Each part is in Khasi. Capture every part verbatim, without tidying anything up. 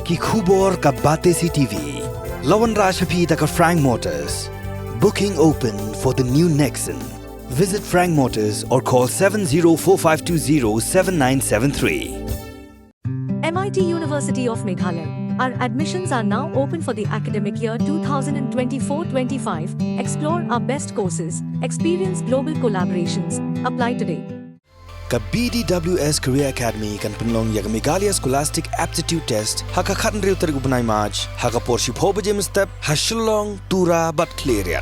Ki khubor ka Batesi T V. La wanrah sha phi da ka Frank Motors. Booking open for the new Nexon. Visit Frank Motors or call seven zero four five two zero seven nine seven three. M I T University of Meghalaya. Our admissions are now open for the academic year two thousand twenty-four twenty-five. Explore our best courses, experience global collaborations. Apply today. Ka B D W S Career Academy kan pynlong ïa ka Meghalaya Scholastic Aptitude Test ha ka khathynriew tarik u bnai March ha ka por shiphew baje mynstep ha Shillong, Tura bad Khliehriat.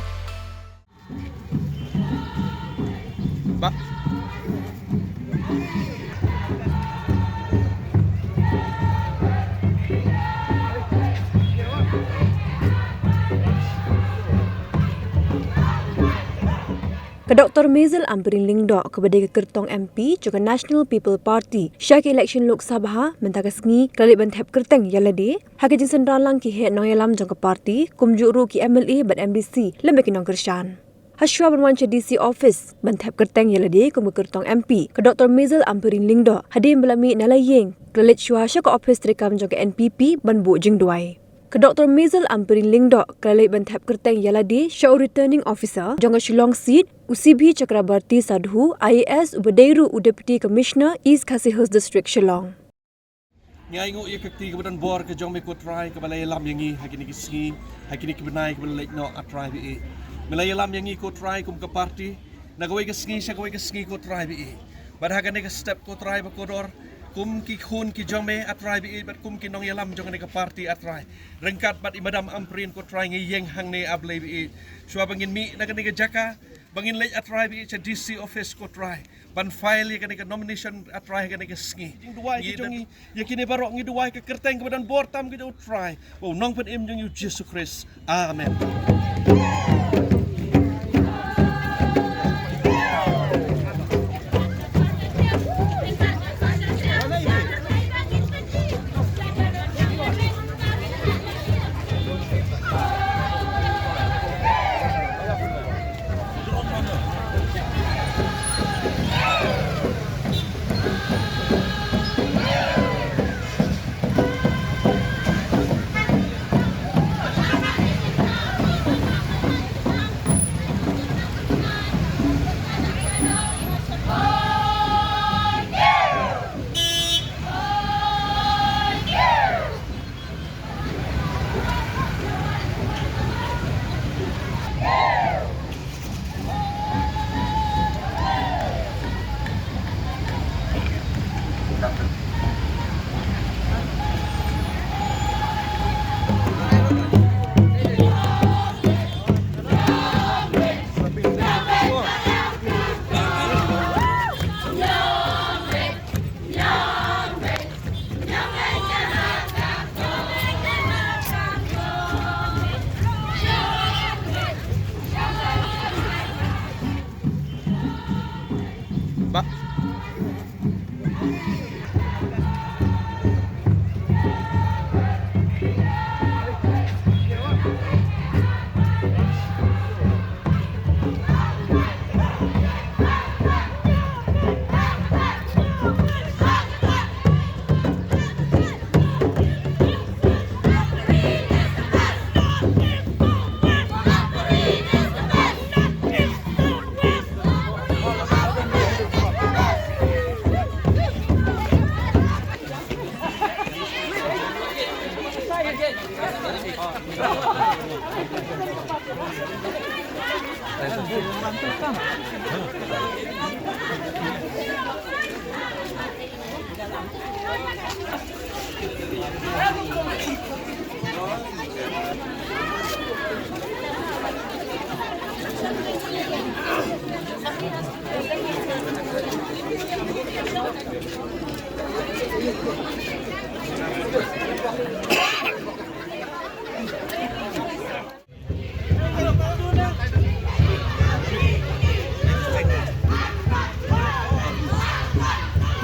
Ba- Ka Doktor Maisel Ampareen Lyngdoh, kaba dei ka kyrtong M P jong ka National People Party sha ka election Lok Sabha mynta ka sngi, ka la leit ban thep kyrteng ïa lade ha ka jingsynran lang ki heh nongïalam jong ka party, kumjuh ruh ki M L A bad M D C lem bad ki nongkyrshan. Hashwa ban wan sha D C office ban thep kyrteng ïa lade kum ka kyrtong M P, ka Doktor Maisel Ampareen Lyngdoh, hadien ba la mih na la ïing, ka la leit shwa sha ka ophis treikam jong ka N P P ban buh jingduwai. Ka Doktor Maisel Ampareen Lyngdoh ka la leit ban thep kyrteng ïa lade sha u Returning Officer jong ka Shillong Seat, u C B Chakrabarty Sadhu, I A S, uba dei ruh u Deputy Commissioner, East Khasi Hills District, Shillong. Ngi ainguh ïa ka kti kaba don bor ka jong me ko Trai, kaba la ïalam ïa ngi ha kine ki sngi, ha kine ki bnai kaba la leit noh, ah Trai Blei. Me la ïalam ïa ngi ko Trai kum ka party na kawei ka sngi sha kawei ka sngi ko Trai Blei. Bad ha kane ka step ko Trai ba kordor, kum ki khun ki jong me, ah Trai Blei, bad kum ki nongïalam jong kane ka party, ah Trai, ryngkat bad i Madam Ampareen ko Trai, ngi ïeng hangne, ah Blei Blei, shuwa ba ngin mih na kane ka jaka, ba ngin leit, ah Trai Blei, sha D C office ko Trai ban file ïa kane ka nomination, ah Trai, ha kane ka sngi. Jingduwai ki jong ngi ïa kine baroh, ngi duwai ka kyrteng kaba don bor tam ka jong u Trai, u Nongpynim jong ngi u Jisu Khrist. Amen.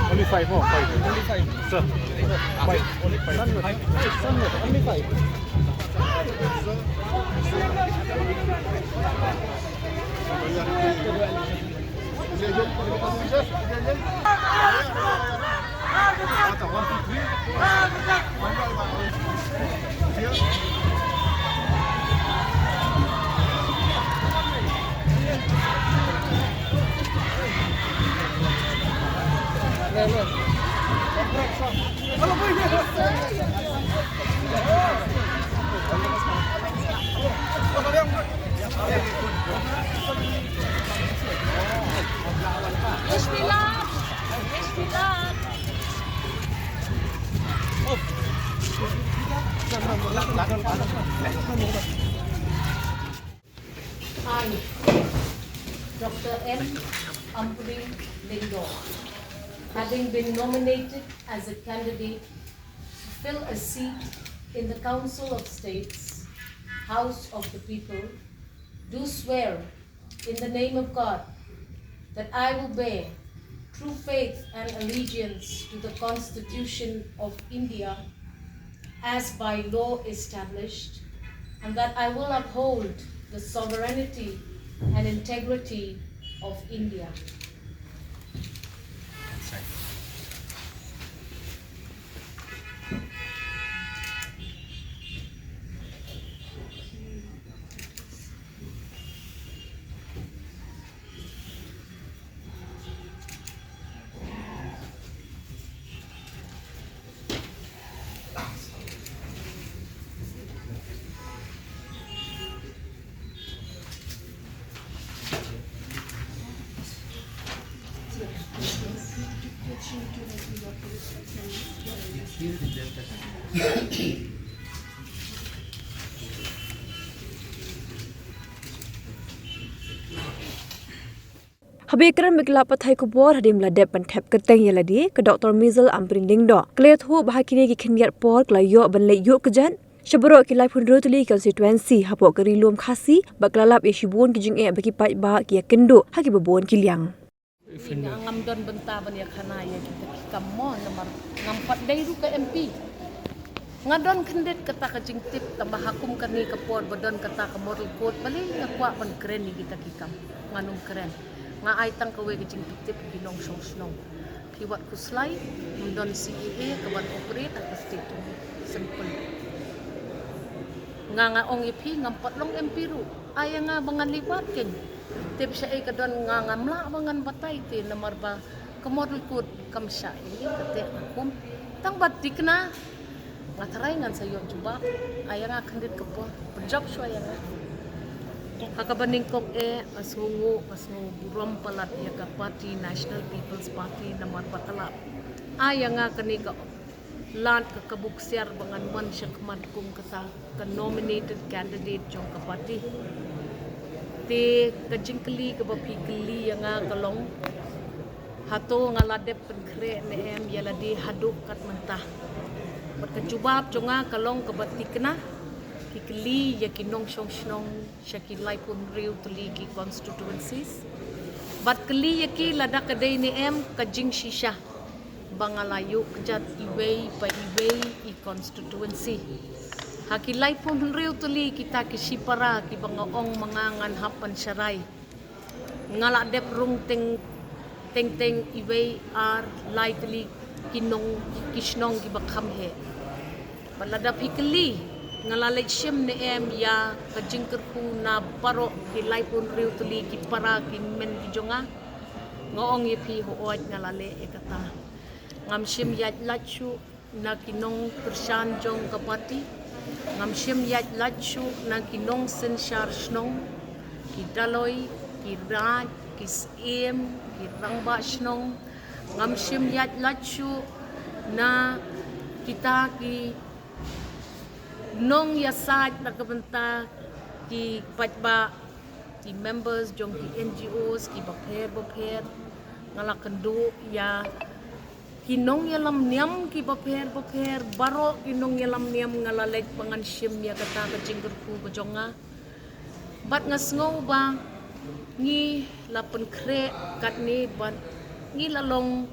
Only five more, five. Only five. Sir. Five. Only five. Five. Five. Only five. Attends, one, two, three. I, Doctor M Ampareen Lyngdoh, having been nominated as a candidate to fill a seat in the Council of States, House of the People, do swear in the name of God that I will bear true faith and allegiance to the Constitution of India as by law established, and that I will uphold the sovereignty and integrity of India. Haba kren bad ki lad pathai khubor hadien ba la dep ban thep kyrteng ïa lade, ka Doctor Measles Ampareen Lyngdoh ka la ïathuh ba ha kine ki khyndiat por ka la ïoh ban leit ïuh kjat sha baroh ki laiphew hynriew tylli ki constituency hapoh ka Ri Lum Khasi, bad ka la lap ïa shibun ki jingeh ba ki paidbah ki ïakynduh ha kiba bun ki liang. Nga ngam don bynta ban ïakhana ïa kita ki kam mo, namar ngam pat dei ruh ka M P. Nga don khyndiat kata ka jingtip, tangba ha kum kane ka por ba don kata ka model code, balei nga kwah ban kren ïa kita ki kam? Ngan ym kren. Nga ai tang kawei ka jingpyntip ïa ki nongshong shnong. Phi wad khuslai, ym don C A A ka ban operate ha ka state. Simple. Nga, nga ong ïa phi, ngam pat long M P ruh. Ai ïa nga ba ngan leit wad kein. Tip shaei ka don, nga ngam lah ba ngan batai te, namar ba ka model code kam shah ïa ngi, kata ka kum. Tangba thikna, nga tharai ngan sa ïoh jubab. Ai ïa nga khyndiat ka por, pynjop shuwa ïa nga. Ha kaba nyngkong eh, nga sngewnguh, nga sngew burom palat ïa ka party National People's Party namar ba ka la ai ïa nga kane ka lad ka kabu ksiar ba ngan wan sha khmat kum kata ka nominated candidate jong ka party. Te ka jingkylli kaba phi kylli ïa nga ka long, hato nga la dep pynkhreh ne em ïa lade haduh katne mynta? Bad ka jubab jong nga ka long kaba thikna, ki kylli ïa ki nongshong shnong sha ki laiphew hynriew tylli ki constituencies. Bad kylli ïa ki lada ka dei ne em ka jingshisha ba nga la ïuh kjat iwei pa iwei i constituency. Ha ki laiphew hynriew tylli kita ki shipara kiba nga ong ma nga ngan hap ban sharai, nga la dep rung teng teng teng iwei ar lai tylli ki nong ki shnong kiba kham heh. Bad lada phi kylli nga la leit shim ne em ïa ka jingkyrkhu na baroh ki laiphew hynriew tylli ki para ki men ki jong nga, nga ong ïa phi, hooid nga la leh ïa kata. Ngam shim ïaid lait shuh na ki nongkyrshan jong ka party. Ngam shim ïaid lait shuh na ki nongsynshar shnong, ki dolloi, ki raid, ki syiem, ki rangbah shnong. Ngam shim ïaid lait shuh na kita ki nongïasaid na ka bynta ki paidbah, ki members jong ki N G Os kiba pher bapher. Nga la kynduh ïa ki nongïalam niam kiba pher bapher, baroh ki nongïalam niam nga la leit ba ngan shim ïa kata ka jingkyrkhu ka jong nga. Bad nga sngew ba ngi la pynkhreh katne bad ngi la long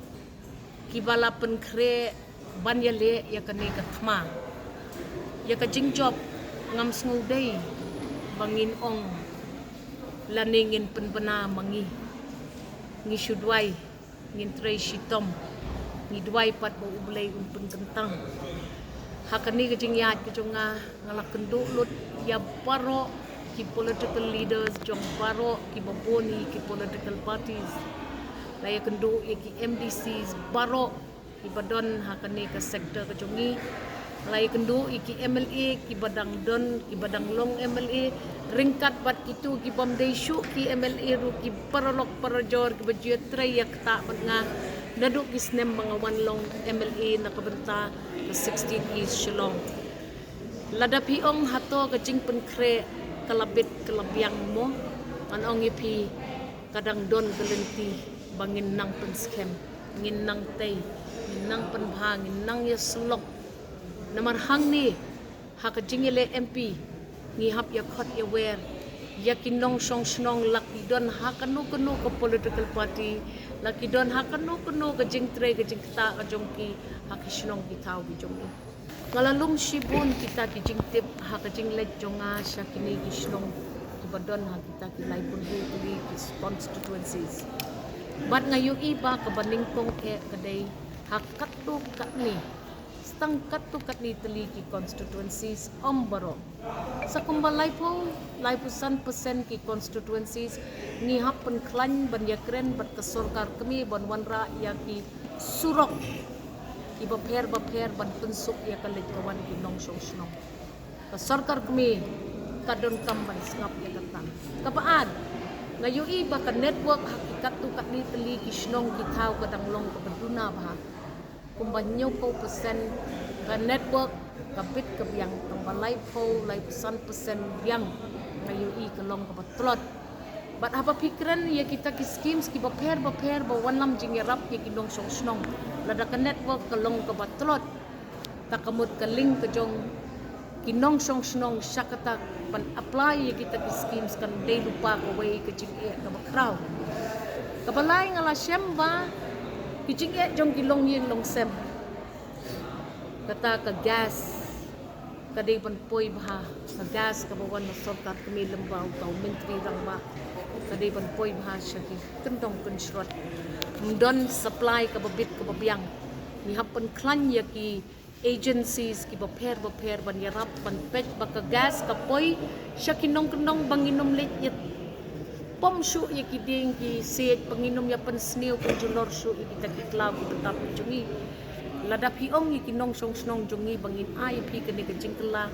kiba la pynkhreh ban ïaleh ïa kane ka thma. Ïa ka jingjop ngam sngew dei ba ngin ong lane ngin pynbna ma ngi. Ngi shu duwai, ngin trei shitom, ngi duwai pat ba U Blei un pynkyntang. Ha kane ka jingïaid ka jong nga, nga la kynduh lut ïa baroh ki political leaders jong baroh kiba bun hi ki political parties. La ïakynduh ïa ki M D Cs baroh Kiba don ha kane ka sector ka jong ngi. La ïakynduh ïa ki M L A kiba dang don, kiba dang long M L A, ryngkat bad kito kibym dei shuh ki M L A ruh, ki paralok parajor kiba ju ïatrei ïa kata bad nga naduh ki snem ba nga wan long M L A na ka bynta ka sixteen East Shillong. Lada phi ong hato ka jingpynkhreh ka la bit ka la biang mo, ngan ong ïa phi, ka dang don ka lynti ba ngin nang pynskhem, ngin nang tei, ngin nang pynbha, ngin nang ïasyllok. Namar hangne ha ka jingïaleh M P ngi hap ïakhot ïawer ïa ki nongshong shnong, la ki don ha kano kano ka political party, la ki don ha kano kano ka jingtrei ka jingktah ka jong ki ha ki shnong ki thaw ki jong ngi. Nga la lum shibun kita ki jingtip ha ka jingleit jong nga sha kine ki shnong kiba don ha kita ki laiphew tylli ki constituencies. Bad nga ïohi ba kaba nyngkong eh ka dei ha katto katne, tang katto katne tylli ki constituencies, ym baroh. Sa kumba laiphew, laiphew san percent ki constituencies ngi hap pynkhlaiñ ban ïakren bad ka sorkar kmie ban wanrah ïa ki surok kiba pher bapher ban pynsuk ïa ka leit ka wan ki nongshong shnong. Ka sorkar kmie ka donkam ban sngap ïa kata. Kaba ar, nga ïohi ba ka network ha ki katto katne tylli ki shnong ki thaw ka dang long kaba duna bha. Kumba hynñiewphew percent ka network ka bit ka biang, tang ba laiphew, laiphew san percent biang nga ïohi ka long kaba tlot. Bad haba phi kren ïa kita ki schemes kiba pher bapher ba wanlam jingïarap ïa ki nongshong shnong, lada ka network ka long kaba tlot, ta ka mut ka link ka jong ki nongshong shnong sha kata ban apply ïa kita ki schemes kan dei lypa kawei ka jingeh kaba khraw. Kaba lai, nga la shem ba ki jingeh jong ki longïing longsem, kata ka gas ka dei ban poi bha, ka gas kaba wan na sorkar kmie lem bad uta u Myntri Rangbah, ka dei ban poi bha sha ki kyndong kynshrot. Ym don supply kaba bit kaba biang. Ngi hap pynkhlaiñ ïa ki agencies kiba pher bapher ban ïarap ban peit ba ka gas ka poi sha ki nongkyndong ba ngin ym leit ïa pom shuh ïa ki dieng ki siej, ba ngin ym ïa pynsniew pynjulor shuh ïa kita ki khlaw kiba tap ki jong ngi. Lada phi ong ïa ki nongshong shnong jong ngi ba ngin ai ïa phi kane ka jingkylla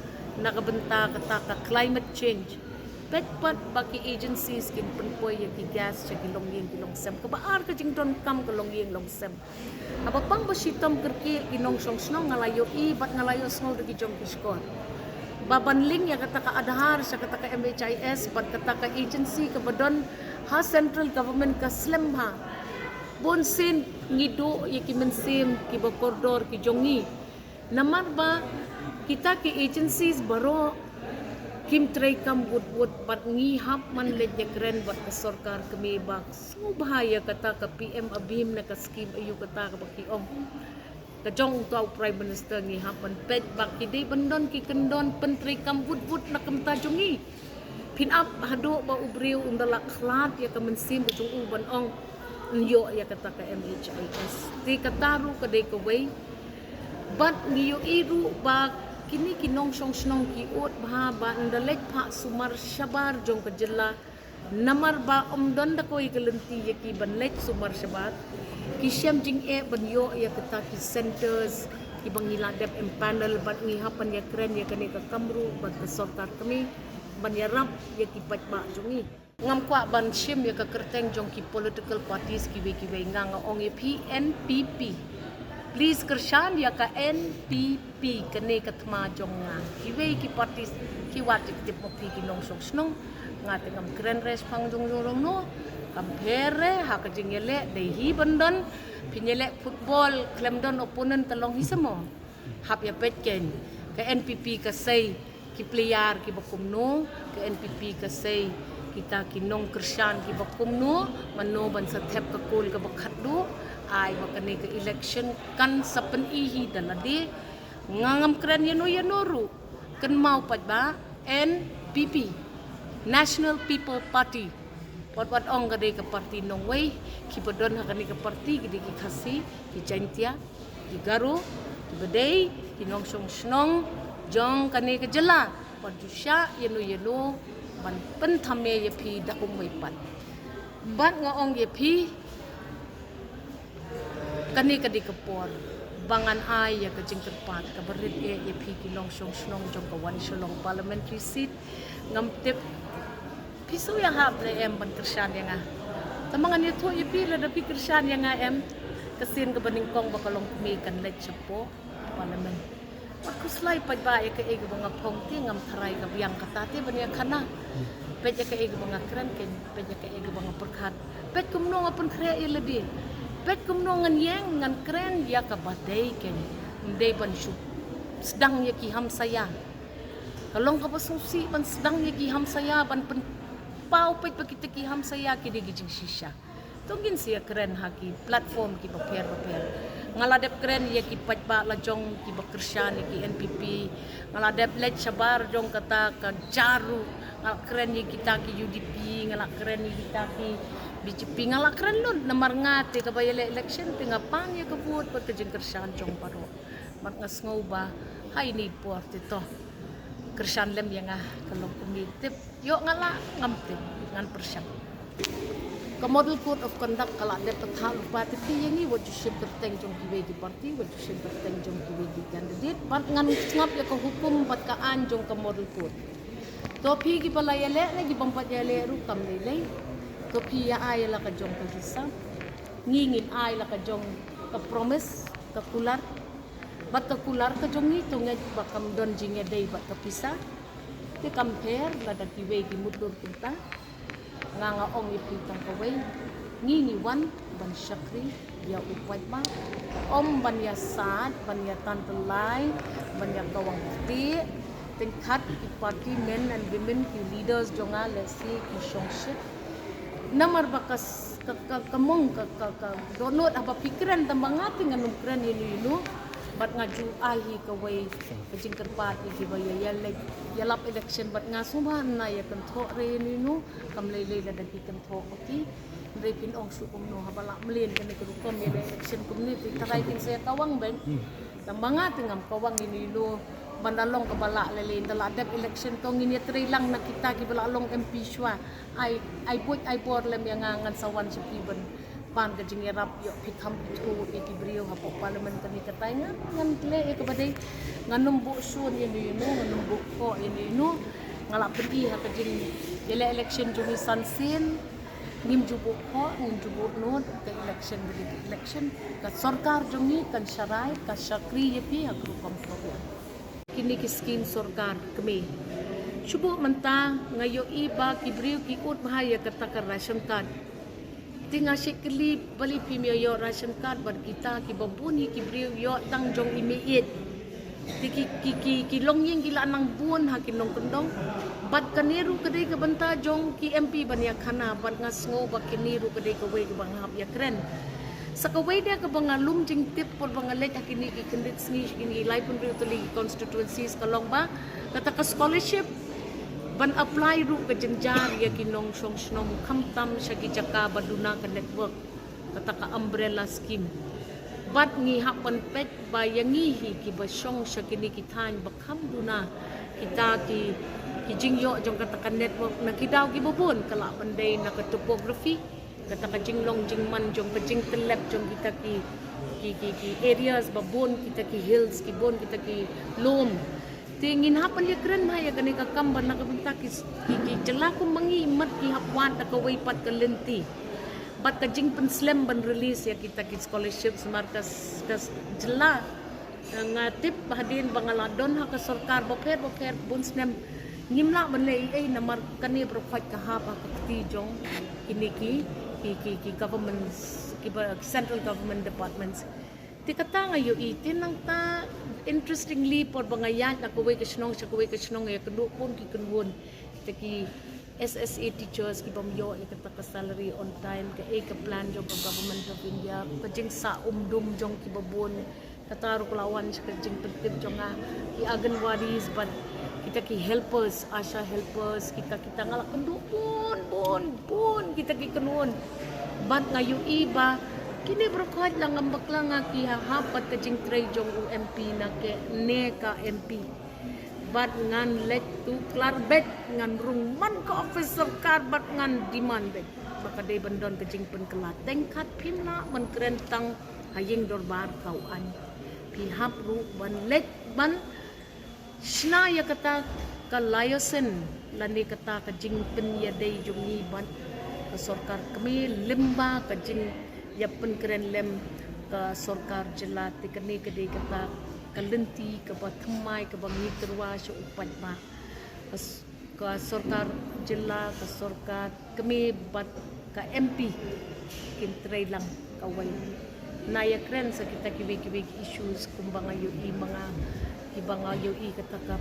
na ka bynta kata ka climate change, peit pat ba ki agencies kin pynpoi ïa ki gas sha ki longïing ki longsem. Kaba ar, ka jingdonkam ka longïing longsem. Haba pang ba shitom kyrkieh ki nongshong shnong, nga la ïohi bad nga la ïohsngew da ki jong ki shkor ba ban link ïa kata ka Aadhaar sha kata ka M H I S bad kata ka agency kaba don ha central government ka slem bha. Bun sien ngi duh ïa ki mynsiem kiba kordor ki jong ngi. Namar ba kita ki agencies baroh kim treikam wut wut bad ngi hap ban leit ïakren bad ka sorkar kmie ba sngewbha ïa kata ka P M ABHIM ne ka scheme aïu kata kaba ki ong ka jong uta u Prime Minister, ngi hap ban peit ba ki dei ban don ki kyndon pyntreikam wut wut na ka bynta jong ngi. Phin ap haduh ba u briew un da la khlad ïa ka mynsiem ka jong u ban ong yn ïoh ïa kata ka M H I S. Te kata ruh ka dei kawei. Bad ngi ïohi ruh ba kine ki nongshong shnong ki ud bha ba ynda leit phah sumar shabar jong ka jylla, namar ba ym don da kawei ka lynti ïa ki ban leit sumar shabar, ki shem jingeh ban ïoh ïa kata ki centres kiba ngi la dep empanel bad ngi hap ban ïakren ïa kane ka kam ruh bad ka sorkar kmie ban ïarap ïa ki paidbah jong ngi. Ngam kwah ban shim ïa ka kyrteng jong ki political parties kiwei kiwei, nga nga ong ïa phi N P P. Please kyrshan ïa ka N P P, kane ka thma jong nga. Kiwei ki parties ki wad tip tip ma phi ki nongshong shnong. Nga te ngam kren re shaphang jong jong rong no. Kam pher re ha ka jingïaleh, dei hi ban don. Phin ïaleh football khlem don opponent, ka long hi sa mo. Hap ïa peit kein. Ka N P P ka sei ki player kiba kumno, ka N P P ka sei kita ki nongkyrshan kiba kumno, mano ban sa thep ka kol kaba khatduh, ai ba kane ka election kan sa pyni hi da lade. Nga ngam kren ïano ïano ruh, kynmaw pat ba N P P, National People Party. Wat wat ong ka dei ka party nongwei, kiba don ha kane ka party ki dei ki Khasi, ki Jaintia, ki Garo, kiba dei ki nongshong shnong jong kane ka jylla. Wat ju shah ïano ïano ban pynthame ïa phi da kumwei pat. Bad nga ong ïa phi, kane ka dei ka por Ba ngan ai ïa ka jingkyrpad kaba rit eh ïa phi ki nongshong shnong jong ka Wan Shillong Parliamentary Seat. Ngam tip phi shu ïahap ne em ban kyrshan ïa nga. Tangba ngan ïathuh ïa phi, lada phi kyrshan ïa nga em, ka sien kaba nyngkong ba ka longkmie kan leit shapoh Parliament. Wat khuslai paidbah ïa kaei kaba nga phong, te ngam tharai ka biang kata te ban ïakhana. Peit ïa kaei kaba nga kren, peit ïa kaei kaba nga pyrkhat. Peit kumno nga pynkhreh ïa lade. Peit kumno ngan ïeng, ngan kren ïa kaba dei, ym dei ban shu sdang ïa ki hamsaia. Ka long kaba sngewsih ban sdang ïa ki hamsaia, ban pynpaw peit ba kita ki hamsaia ki dei ki jingshisha. To ngin sa ïakren ha ki platform kiba pher bapher. Nga la dep kren ïa ki paidbah la jong kiba kyrshan ïa ki N P P. Nga la dep leit shabar jong kata ka jaru. Nga la kren ïa kita ki U D P, nga la kren ïa kita ki B J P, nga la kren lut namar nga te kaba ïaleh election te nga pang ïa ka vote bad ka jingkyrshan jong baroh. Bad nga sngew ba ha ine i por te to kyrshan lem ïa nga, ka long kumne, tip ïoh nga lah, ngam tip, ngan pyrshang. Ka Model Code of Conduct ka la dep pathar lypa te phi ïa ngi, wat ju shim kyrteng jong kiwei ki party, wat ju shim kyrteng jong kiwei ki candidate. Bad ngan sngap ïa ka hukum bad ka aiñ jong ka Model Code. To phi kiba la ïaleh ne kibym pat ïaleh ruh kam lei lei. To phi ïa ai la ka jong ka hisab. Ngi ngin ai la ka jong ka promise, ka kular. Bad ka kular ka jong ngi to ngeit ba kam don jingïadei bad ka pisa. Te kam pher lada kiwei ki mutdur kumta. Nga nga ong ïa phi tang kawei. Ngi ngi wan ban shakri ïa u paidbah. Ym ban ïa sad, ban ïa tan tyllai, ban ïa kawang ktieh. Tyngkhat ki party men and women, ki leaders jong nga, let's say, ki shongshit. Namar ba ka s-, ka, ka, ka mong, ka, ka, ka dohnud haba phi kren, tangba nga te ngan ym kren ïa inu inu. Bad nga ju ai hi kawei ka jingkyrpad ïa kiba ïa, ïa leh, ïalap election bad nga sngewbha na ïa kynthoh re ïa inu inu. Kam lei lei lada ki kynthoh, okay. Hynrei phin ong shuh kumno haba lah mlien kane ka rukom ïa leh election kumne, te tharai kin sa ïa kawang beit. Tangba nga te ngam kawang ïa inu inu. Ban da long kaba lah lei lei, da lah dep election to ngin ïatrei lang na kita kiba lah long M P shuwa. Ai, ai buit ai bor lem ïa nga, ngan sa wan sha phi ban pan ka jingïarap ïoh phi kham phi thuh ïa ki briew hapoh Parliament kane ka taïew. Ngan, ngan leh ïa kaba dei. Ngan ym buh shun ïa inu inu, ngan ym buh khoh ïa inu inu. Nga lah pyni ha ka jingïaleh election jong ngi san sien. Ngim ju buh khoh, ngim ju buh nud, ka election ka dei ka election. Ka sorkar jong ngi kan sharai, ka shakri ïa phi ha ka rukom program. Kine ki skim sorkar kmie. Shu buh mynta nga ïohi ba ki briew ki ud bha ïa kata ka ration card. Te nga shait kylli balei phim ïoh ration card bad kita kiba bun hi ki briew ïoh tang jong i meiieit. Te ki, ki, ki, ki longïing ki la nang bun ha ki nongkyndong. Bad kane ruh ka dei ka bynta jong ki M P ban ïakhana, bad nga sngew ba kane ruh ka dei kawei kaba nga hap ïakren. Sa kawei de kaba nga lum jingtip por ba nga leit ha kine ki khyndiat sngi sha kine ki laiphew hynriew tylli ki constituencies ka long ba kata ka scholarship ban apply ruh ka jynjar ïa ki nongshong shnong, khamtam sha ki jaka ba duna ka network, kata ka umbrella scheme. Bad ngi hap ban peit ba ïa ngi hi kiba shong sha kine ki thaiñ ba kham duna kita ki, ki jingïoh jong kata ka network na ki daw kiba bun, ka lah ban dei na ka topography, kata ka jinglong jingman jong ka jingtyllep jong kita ki, ki, ki, ki areas ba bun, kita ki hills ki bun, kita ki lum. Te ngin hap ban ïakren bha ïa kane ka kam ba na ka bynta ki, ki, ki jylla kum ma ngi mat ki hap wad da kawei pat ka lynti. Bad ka jingpynslem ban release ïa kita ki scholarships namar ka s-, ka s-, jylla. Nga tip ba hadien ba nga la don ha ka sorkar bapher bapher bun snem, ngim lah ban leh ei ei namar kane baroh khoit ka hap ha ka kti jong kine ki, ki, ki, ki governments, kiba central government departments. Te kata nga ïohi, te nangta interestingly por ba nga ïaid na kawei ka shnong sha kawei ka shnong, ïakynduh bun ki kynhun. Kita ki S S A teachers kibym ïoh ïa kata ka salary on time, kaei ka plan jong ka Government of India, ka jingsah um dum jong kiba bun, kata ruh ka la wan sha ka jingpyntip jong nga. Ki Anganwadis bad kita ki helpers, ASHA helpers, kita, kita, nga la kynduh bun bun bun kita ki kynhun. Bad nga ïohi ba kine baroh khoit la ngam bakla, nga ki hap bad ka jingtrei jong u M P na kane ka M P. Bad ngan leit tu klar beit, ngan rung man ka office sorkar bad ngan demand beit ba ka dei ban don ka jingpynkylla. Teng kat phim lah ban kren tang ha ïing dorbar ka u aiñ. Ki hap ruh ban leit ban shna ïa kata ka liaison lane kata ka jingpynïadei jong ngi bad ka sorkar kmie lyngba ka jingïapynkren lem ka sorkar jylla. Te kane ka dei kata ka lynti kaba thymmai kaba ngi tyrwa sha u paidbah. Ka s-, ka sorkar jylla, ka sorkar kmie bad ka M P kin trei lang kawei. Na ïakren sa kita kiwei kiwei ki issues kumba nga ïohi ma nga, kiba nga ïohi kata ka,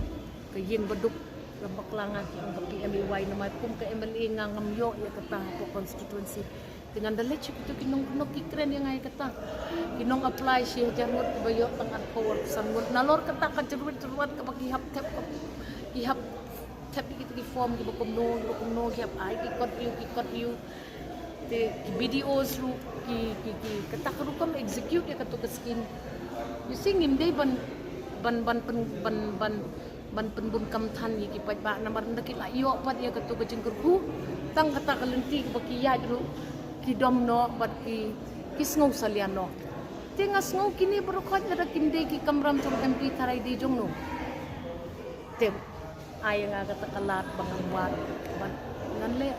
ka ïing baduk, la bakla nga ki ong ka P M A Y, namar kum ka M L A nga ngam ïoh ïa kata hapoh constituency. Te ngan da leit sha kito ki nongkynnoh ki kren ïa nga ïa kata. Ki nong apply shi hajar ngut kiba ïoh tang arphew arphew san ngut. Nalor kata ka jyrwit jyrwat kaba ki hap thep, ki hap thep ïa kito ki form kiba kumno, kiba kumno, ki hap ai ki kot view, ki kot view. Te ki B D Os ruh, ki, ki, ki, kata ka rukom execute ïa kato ka scheme. You see, ngim dei ban, ban, ban, pyn-, ban, ban, ban pynbun kam than ïa ki paidbah namar ynda ki la ïoh pat ïa kato ka jingkyrkhu, tang kata ka lynti kaba ki ïaid ruh, ki dom noh bad ki, ki sngew salia noh. Te nga sngew kine baroh khoit lada kim dei ki kamram jong M P tharai dei jong no. Te ai nga kata ka lad ba ngan wad bad ngan leh.